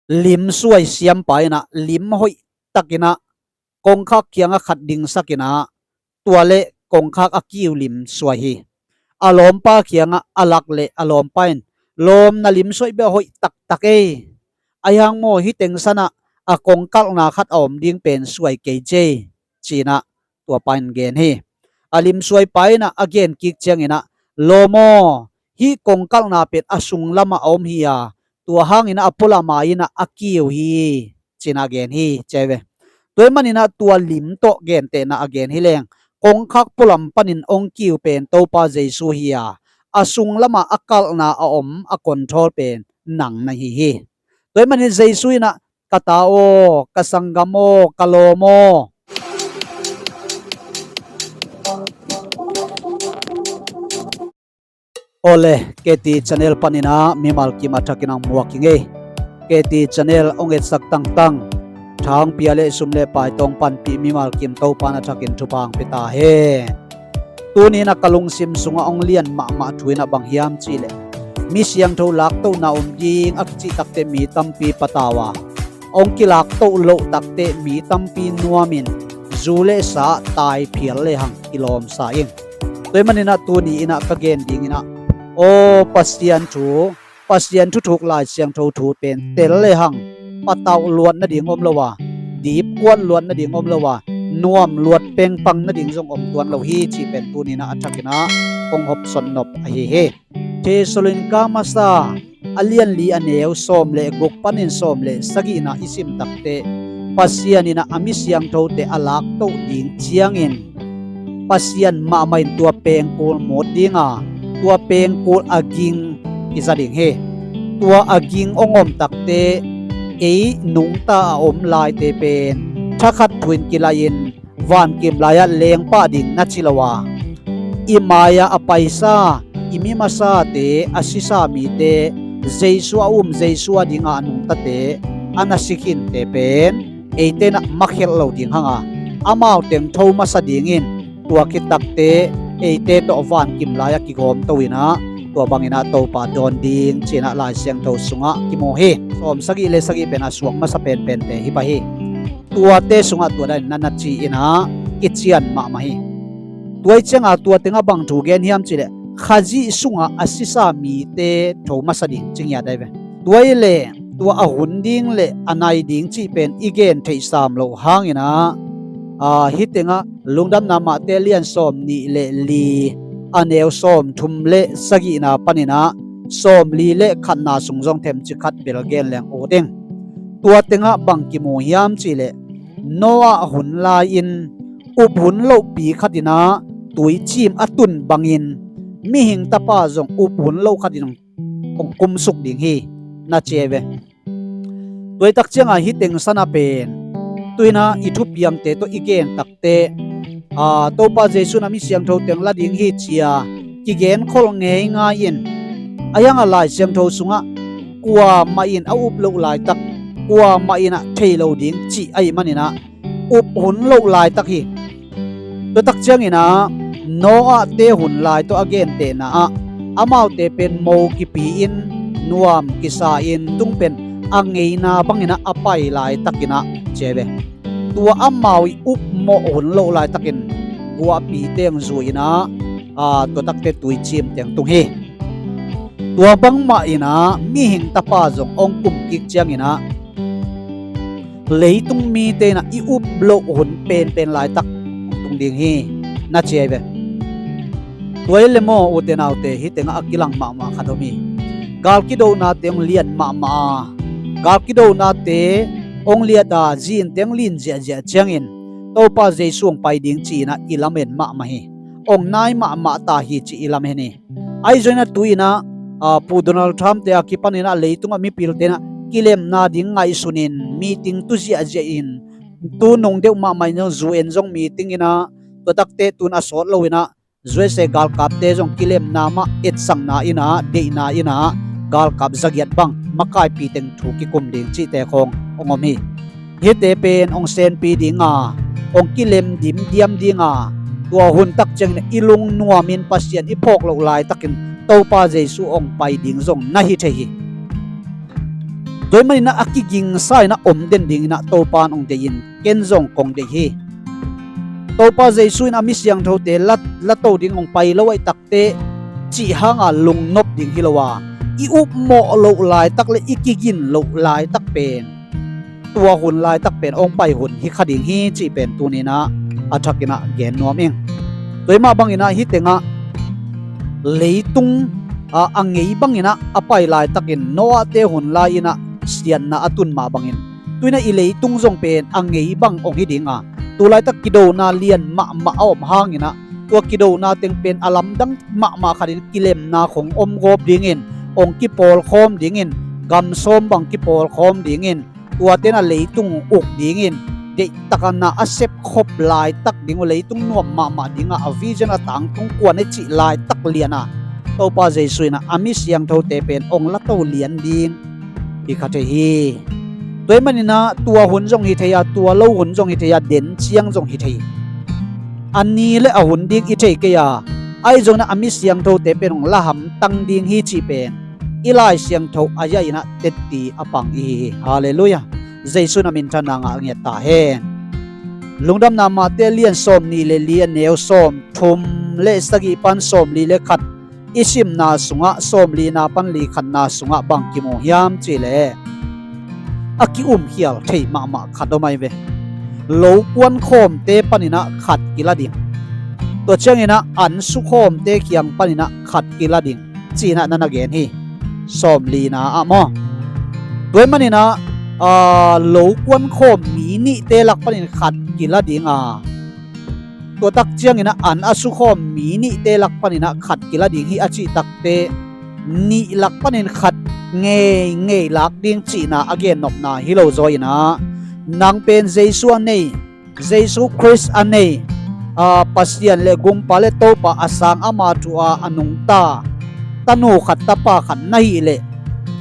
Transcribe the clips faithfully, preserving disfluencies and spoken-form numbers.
limsuai siampa in ah lim hoih takin ah kongkhak kiangah khat dingsak in ah tua le kongkhak a kiu limsuai hi. A lawmpa kiangah a lak le a lawmpa in, "Lawm, na limsuai bia hoih taktak ei. Ahi hang maw, hih teng sanah a kongkalhna khat a om ding pen suai kei cei," ci-in ah tua pa in gen hi. A limsuai pa in ah a gen kik ciangin ah, "Lawm aw, hih kongkalhna pen a sunglamah a om hi a, tua hangin ah a pualama in ah a kiu hi," ci-in ah gen hi, ci ahi ve. Tua ahih manin ah tua lim tawh gentehna a gen hi leng, kongkhak pualam panin hong kiu pen Topa Jesu hi a, a sunglamah a kalhna a om, a control pen nang na hi hi. Tua ahih manin Jesu in ah, "Ka ta aw, ka sanggam aw, ka lawm aw." Awle, K T channel panin ah mimal kim a thakin hong muak hi ing ei. K T channel hong etsak tangtang, thangpi a le sum le pai tawh hong panpih mimal kim Topa in a thakin thupha hong pia ta hen. Tuni in ah ka lungsim sungah hong lian mahmah thu in ah bang hiam cih leh, mi siangtho laktohna om ding a kicih takteh mi tampi patau a, hong kilaktoh loh takteh mi tampi nuamin zu le sa tai phial lehang kilawmsa ing. Tua ahih manin ah tuni in ah ka gen ding in ah, aw, Pasian thu, Pasian thuthuk Lai Siangtho thu pen tel lehang patau luat nading om lo a, dipkuat luat nading om lo a, nuam luat pengpang nading zong om tuan lo hi cih pen tuni in ah a thakin ah kong hopsawn nop ahi hi. Thessalonika Masa a lian li a neu sawm le guk panin sawm le sagihna i sim takteh, Pasian in ah a mi siangthote a laktoh ding ciangin Pasian mahmah in tua pengkul mut ding a, tua pengkul a ging kiza ding hi. Tua a ging hong om takteh, ei nungta a om laite pen thakhat thu in kilai-in vankim lai-ah lengpah ding na ci lo a, i mai-ah a paisa, i mi masate, a sisa mite, Jesu a um, Jesu a ding a a nungtate, a na si khinte pen eite in ah makhelh lo ding hang a, amau teng tho masa dingin, tua khit takteh eite tawh vankim lai-ah kigawmto in ah tua bangin ah Topa dawn ding ci-in ah Lai Siangtho sungah kimu hi. Sawm sagih le sagih pen a suak masa penpente hi pah hi. Tuate sungah tua dan in na na ci-in ah kician mahmah hi. Tua ahih ciangah tua tengah bang thu gen hiam cih leh, Khazih sungah a sisa mite tho masa ding ci ngiat ahi ve. Tua ahih leh tua a hun ding le a nai ding cih pen i gen theih sam loh hangin ah, aa, hih tengah Lungdamna Mate lian sawm nih le li, a neu sawm thum le sagihna panin ah sawm li le khatna sung zong themcik khat bel gen leng ut ing. Tua tengah bang kimu hiam cih leh, Noah hun lai-in up hun lohpi khat in ah tuicim a tun bangin Mihing Tapa zong up hun loh khat in hong kumsuk ding hi, na ci ahi ve. Tua ahih tak ciangah hih teng sanah pen, tu-in ah i thupiangte tawh i gen takteh, aa, Topa Jesu in ah mi siangtho teng la ding hi ci-a kigenkholh ngeingai in, ahi hangah Lai Siangtho sungah kuamah in a up loh laitak, kuamah in ah thei lo ding cih ahih manin ah up hun loh laitak hi. Tua tak ciangin ah Noah-te hun lai tawh a gentehna ah amaute pen mo kipi-in, nuam kisa-in, tung pen a ngeina bangin ah a pai laitakin ah ci ahi ve. Tua amau i upmawh hun loh laitakin guahpi teng zui-in ah, aa, tua takteh tuicim teng tung hi. Tua bangmah in ah Mihing Tapa zong hong kum kik ciangin ah leitung mite in ah i up loh hun penpen laitak hong tung ding hi, na ci ahi ve. Tua ahih leh maw, ute naute, hih tengah a kilang mahmah khat om hi. Gal kidohnate hong lian mahmah a, gal kidohnate hong liat a, zin teng lin ziahziah ciangin Topa Jesu hong pai ding ci-in ah i lamen mahmah hi. Hong nai mahmah ta hi ci-in i lamen hi. Ahi zongin ah tu-in ah, aa, Pu Donald Trump-te a kipanin ah leitungah mipilte in ah kilemna ding ngaihsunin meeting tu ziahziah in, tu nung deuh mahmah in zong U N zong meeting in ah, tua takteh tu-in a sawt loin ah U S A galkapte zong kilemna mah etsakna in ah, deihna in ah, galkap zagiat bang makaihpi teng thu kikum ding cihte khawng hong om hi. Hihte pen hong senpi ding a, hong kilem dimdiam ding a, tua hun tak ciangin i lungnuamin Pasian i phawk loh laitakin Topa Jesu hong pai ding zong na hi thei hi. Tua ahih manin ah a kigingsa in ah om den dingin ah Topa in hong deih in, ken zong kong deih hi. Topa Jesu in a mi siangthote la, la to ding hong pai lo ahih takteh cih hanga lungnop ding hi lo a, i upmawh loh laitak le i kigin loh laitak pen, tua hun laitak pen hong pai hun hi kha ding hi cih pen tuni in ah a thak in ah gen nuam ing. Tua ahih mah bangin ah hih tengah leitung a, a ngei bangin ah a pai laitakin Noah-te hun lai-in ah siatna a tun mah bangin, tu-in ah i leitung zong pen a ngei bang hong hi ding a, tu laitak kidona lian mahmah a om hangin ah, tua kidona teng pen a lamdang mahmah khatin kilemna khong om gawp dingin, hong kipawlkhawm dingin, gam sawm bang kipawlkhawm dingin, tuate in ah leitung uk dingin, deihtakin ah a sepkhop laitak ding uh, leitung nuam mahmah ding a, a vision a tangtung kuan e cih laitak lian a, Topa Jesu in ah a mi siangthote pen hong la to lian ding hi kha thei hi. Tua ahih manin ah tua hun zong hi thei a, tua lo hun zong hi thei a, den ciang zong hi thei. A ni le a hun ding i thei kei a, ahi zongin ah a mi siangthote pen hong la hamtang ding hi cih pen i Lai Siangtho a zia-in ah tetti a pang i hi hi. Halleluiah. Jesu in a minthanna ngah ngiat ta hen. Lungdamna Mate lian sawmnih le li, a neu sawmthum le sagih pan sawmli le khat i simna sungah, sawmlina pan likhatna sungah bang kimu hiam cih leh, a ki-umkhial thei mahmah khat om ahi ve. Lo kuan khawmte panin ah khat kila ding. Tua ciangin ah an su khawmte kiang panin ah khat kila ding, ci-in ah na na gen hi. Sawmlina ah maw. Tua ahih manin ah, aa, lo kuan khawm mi nihte lak panin khat kila ding a, tua tak ciangin ah an a su khawm mi nihte lak panin ah khat kila ding hi a cih takteh, nih lak panin khat ngeingei lak ding cihna a gennopna hi lo zaw-in ah, nang pen Jesu a nei, Jesu Khrist a nei, aa, Pasian le Gumpa le Topa a sang, ama thu a a nungta tanu khat tapa khat na hih leh,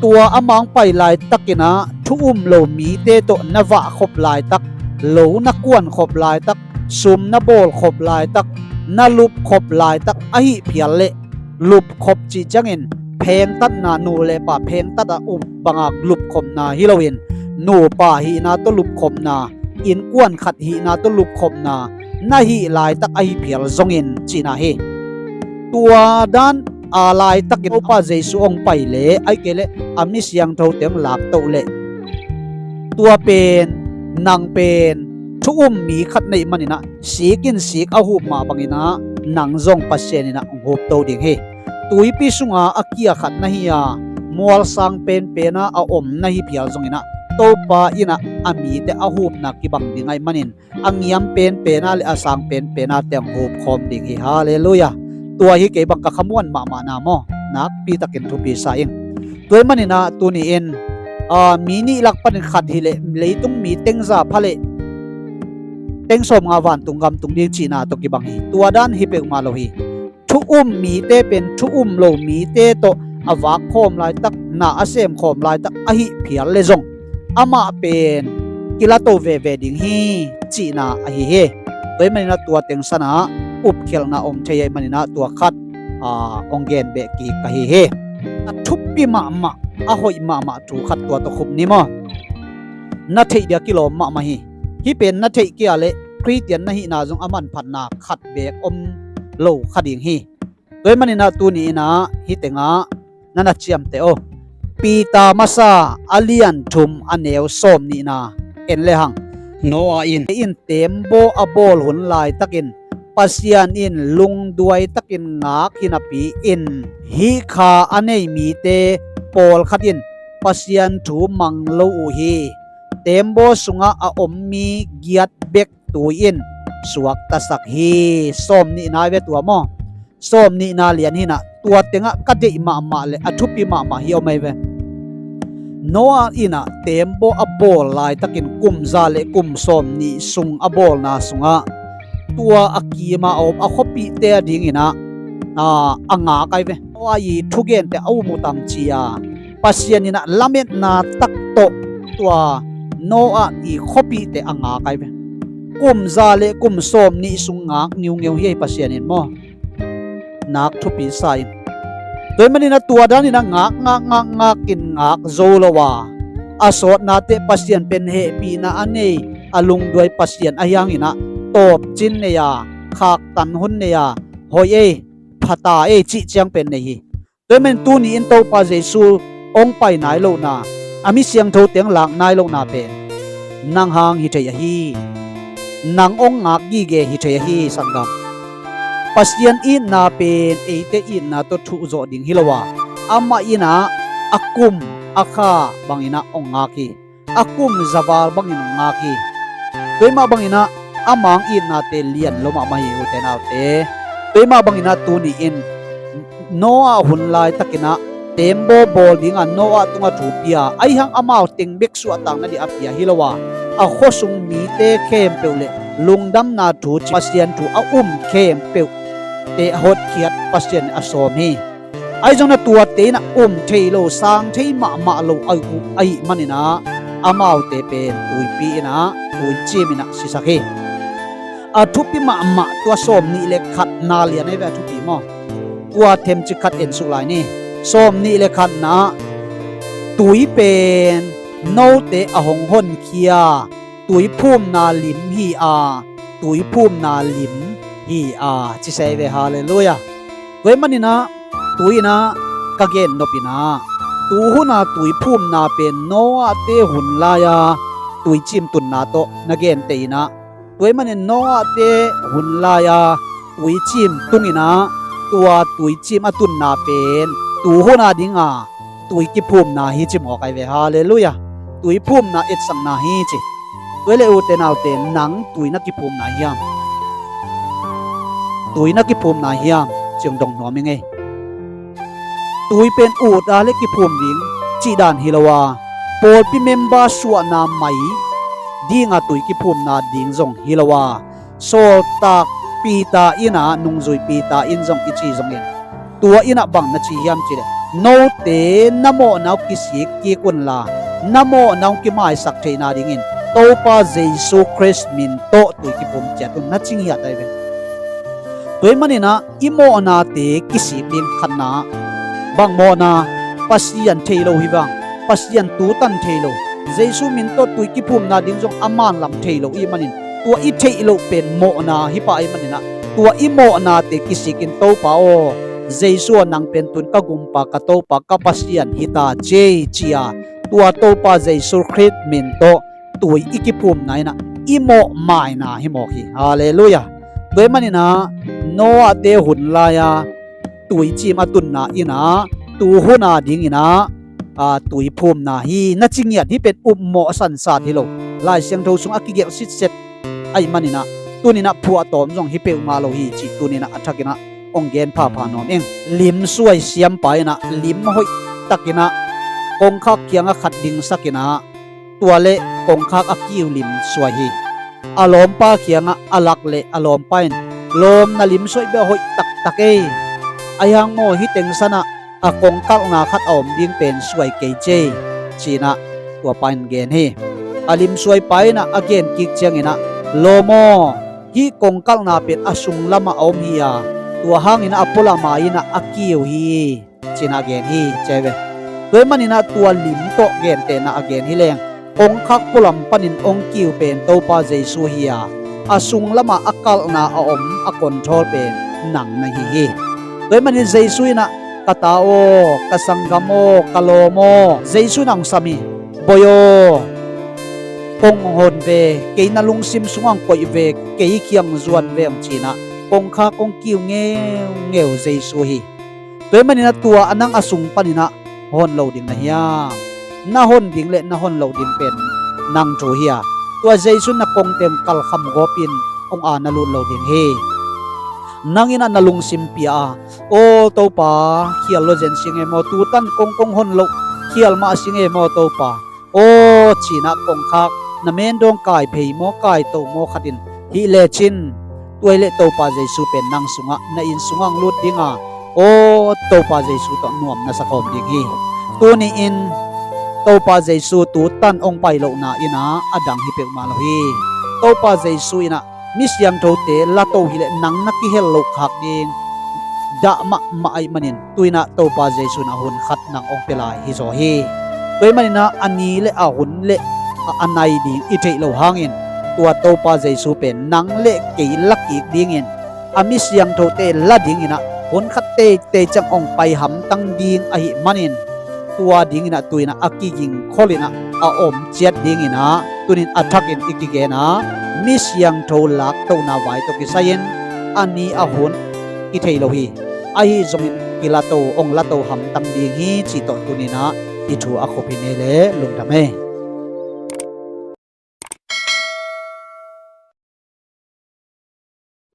tua a mang pai laitakin ah thu um lo mite tawh na vah khop laitak, lo na kuan khop laitak, sum na bawl khop laitak, na lup khop laitak ahih phial leh, lup khop cih ciangin phengtatna, nu le pa phengtat a up banga lup khopna hi loin, nupa hihna tawh lup khopna, innkuan khat hihna tawh lup khopna na hih laitak ahi phial zongin cihna hi. Tua dan a laitakin Topa Jesu hong pai leh, ahih kei leh a mi siangthote hong laktoh leh, tua pen, nang pen thu um mi khat na hih manin ah, sik in sik a hup mah bangin ah nang zong Pasian in ah hong hupto ding hi. Tuipi sunga a kia khat na hi a, mualsang penpen a a om na hi phial zongin ah, Topa in ah a mite a hupna kibang ding ahih manin, a ngiam penpen a le a sang penpen a teng hupkhawm ding hi. Halleluiah. Tua hi kei bang ka khamuan mahmahna maw, nakpi takin thupi sa ing. Tua ahih manin ah tuni-in, aa, mi nih lak panin khat hi leh, leitung mi teng za pha leh, teng sawmnga vantung gam tung ding cihna tawh kibang hi. Tua dan hi peuhmah lo hi. Thu um mite pen thu um lo mite tawh a vak khawm laitak, na a sem khawm laitak ahih phial leh zong, amah pen kilato veve ding hi cihna ahi hi. Tua ahih manin ah tua teng san ah upkhialhna om thei ahih manin ah tua khat, aa, hong gen beh kik ka hi hi. A thupi mahmah, a hoih mahmah thu khat tua tawh khup ni maw. Na theih dia kilawm mahmah hi. Hih pen na theih kei a leh Khristian na hihna zong a manphatna khat beek om lo kha ding hi. Tua ahih manin ah tuni-in ah hih tengah na na ciamteh aw. Peter masa a lian thum a neu sawmnihna en lehang, Noah in, in teembaw a bawl hun laitakin Pasian in lungduai takin ngak hi napi-in, hih kha a nei mite pawlkhat in Pasian thu mang lo uh hi. Teembaw sungah a om mi giat bek tui in suaktasak hi. Sawmnihna hi ve tua maw. Sawmnihna lian hi-in ah, tua tengah ka deih mahmah le a thupi mahmah hi om ahi ve. Noah in ah teembaw a bawl laitakin kum za le kum sawmnih sung a bawlna sungah, tua a kima a om a khuapihte a dingin ah, aa, a ngak ahi ve. Noah i thugente a um uh tam ci-a, Pasian in ah lametna tak tawh tua Noah i khuapihte a ngak ahi ve. Kum za le kum sawmnih sung ngak ngiungeu hi ahi Pasian in maw. Nak thupi sa in. Tua ahih manin ah tua danin ah ngak, ngak, ngak, ngak in ngak zo lo a, a sawtnate Pasian pen hehpihna a nei, a lungduai Pasian ahi hangin ah tawpcin nei a, khaktan hun nei a, hoih ei, phata ei cih ciang pen nei hi. Tua ahih manin tuni-in Topa Jesu hong pai nai lohna, a mi siangtho teng lak nai lohna pen nang hang hi thei ahi. Nang hong ngak gige hi thei ahi, sanggam. Pasian itna pen eite itna tawh thuh zawh ding hi lo a, amah in ah a kum a kha bangin ah hong ngak hi. A kum zaval bangin hong ngak hi. Tua ahih mah bangin ah ama hong itnate lian lo mahmah hi, ute naute. Tua ahih mah bangin ah tuni-in Noah hun laitakin ah tembaw bawl ding a Noah tungah thu pia, ahi hang amau teng bek suahtakna ding a pia hi lo a, a khuasung mite khempeuh le lungdamna thu, Pasian thu a um khempeuh te hotkhiat Pasian a sawm hi. Ahi zongin ah tuate in ah um thei lo, sang thei mahmah lo a uh ahih manin ah amaute pen tuipi in ah, tuicim in ah sisak hi. A thupi mahmah tua sawmnih le khatna lian ahi ve, a thupi maw? Tua themcik khat en suk lai ni. Sawmnih le khatna, tui pen note a hong honkhia tuiphumna lim hi a, tuiphumna lim hi a, ci se ve. Halleluiah. Tua ahih manin ah tui in ah ka gen nop in ah, tu hun a tuiphumna pen Noahte hun lai-a tuicim tunna tawh na genteh in ah, tua ahih manin Noahte hun lai-a tuicim tung in ah, tua tuicim a tunna pen tu hun a ding a tui kiphumna hi ci mawk ahi ve. Halleluiah. Tuiphumna etsakna hi ci. Tua hi leh, ute naute, nang tui na kiphumna hiam? Tui na kiphumna hiam? Ci hong dong nuam ing ei. Tui pen ut a le kiphum ding cih dan hi lo a, pawlpi member suahna mai ding a tui kiphumna ding zong hi lo a, sawltak Peter in ah, nungzui Peter in zong i ci zongin, tua in ah bang na ci hiam cih leh, note na mawhna uh kisik kik unla, na mawhna uh kimaisak theihna dingin Topa Jesu Khrist min tawh tui kiphum ciat un, na ci ngiat ahi ve. Tua ahih manin ah i mawhnate kisik ding, khatna, bang mawhna? Pasian thei lo hi vang, Pasian tutan thei lo, Jesu min tawh tui kiphumna ding zong a manlam thei lo ahih manin, tua i theih loh pen mawhna hi pah ahih manin ah, tua i mawhnate kisikin, Topa aw, Jesu aw, nang pen tun ka Gumpa, ka Topa, ka Pasian hi ta, ci ei, ci a, tua Topa Jesu Khrist min tawh tui i kiphumna in ah i mawh maina hi mawk hi. Halleluiah. Tua ahih manin ah Noahte hun lai-a tuicim a tunna in ah tu hun a ding in ah, a, tuiphumna hi, na ci ngiat. Hih pen upmawh a sansat hi lo, Lai Siangtho sungah a kigelh sitset ahih manin ah, tuni in ah phuahtawm zong hi peuhmah lo hi cih tuni in ah a thakin ah hong gen phapha nuam ing. Limsuai siampa in ah lim hoihtakin ah kongkhak kiangah khat dingsak in ah, tua leh kongkhak a kiu limsuai hi. A lawmpa kiangah a lak leh a lawmpa in, "Lawm, na limsuai beh, hoih taktak ei. Ahi hang maw, hih teng san ah a kongkalhna khat a om ding pen suai kei ci ei," ci in ah tua pa in gen hi. A limsuai pa in ah a gen kik ciangin ah, "Lawm aw, hih kongkalhna pen a sunglam ah a om hi a, tua hangin ah a pualam ah in ah a kiu hi," ci in ah gen hi, ci ahi ve. Tua ahih manin ah tua lim tawh gentehna a gen hi leng, kongkhak pualam panin hong kiu pen Topa Jesu hi a, a sunglam ah a kalhna a om, a control pen nang na hi hi. Tua ahih manin Jesu in ah, "Ka ta aw, ka sanggam aw, ka lawm aw," Jesu in ah hong sam hi. "Bawi aw, kong hon ve, kei na lungsim sungah hong koih ve, kei kiang zuan ve," hong ci in ah kongkhak hong kiu ngeungeu Jesu hi. Tua ahih manin ah tua a nang a sung panin ah hon lo ding na hiam? Na hon ding leh na hon loh ding pen nang thu hi a, tua Jesu in na kongte hong kalkham gawpin hong a na lut lo ding hi. Nang in ah na lungsim pia a, "Aw Topa, khial lo zen sing e maw, tutan kong kong hon loh khial mah sing e maw Topa, aw," ci in ah kongkhak, na mendawng kai phei maw, kai toh maw khat in hih lecin, tua hi leh Topa Jesu pen nang sungah, na inn sungah hong lut ding a, aw, Topa Jesu tawh nuam na sa khawm ding hi. Tuni-in Topa Jesu tutan hong pai lohna in ah a dang hi peuhmah lo hi. Topa Jesu in ah mi siangthote la to hi leh nang na kihel loh khak ding dah mahmah ahih manin, tu in ah Topa Jesu in ah hun khat nang hong pia lai hi zaw hi. Tua ahih manin ah a ni le a hun le a, a nai ding i theih loh hangin tua Topa Jesu pen nang le kei lakik dingin a mi siangthote la dingin ah hun khat teitei ciang hong pai hamtang ding ahih manin tua dingin ah tu-in ah a kigingkholin ah a om ciat dingin ah tunin a thakin i kigen a, mi siangtho laktohna vai tawh kisai-in a ni a hun i thei lo hi. Ahi zongin kilato, hong lato hamtang ding hi cih tawh tunin ah i thu a khop hi ne le lungdam ei.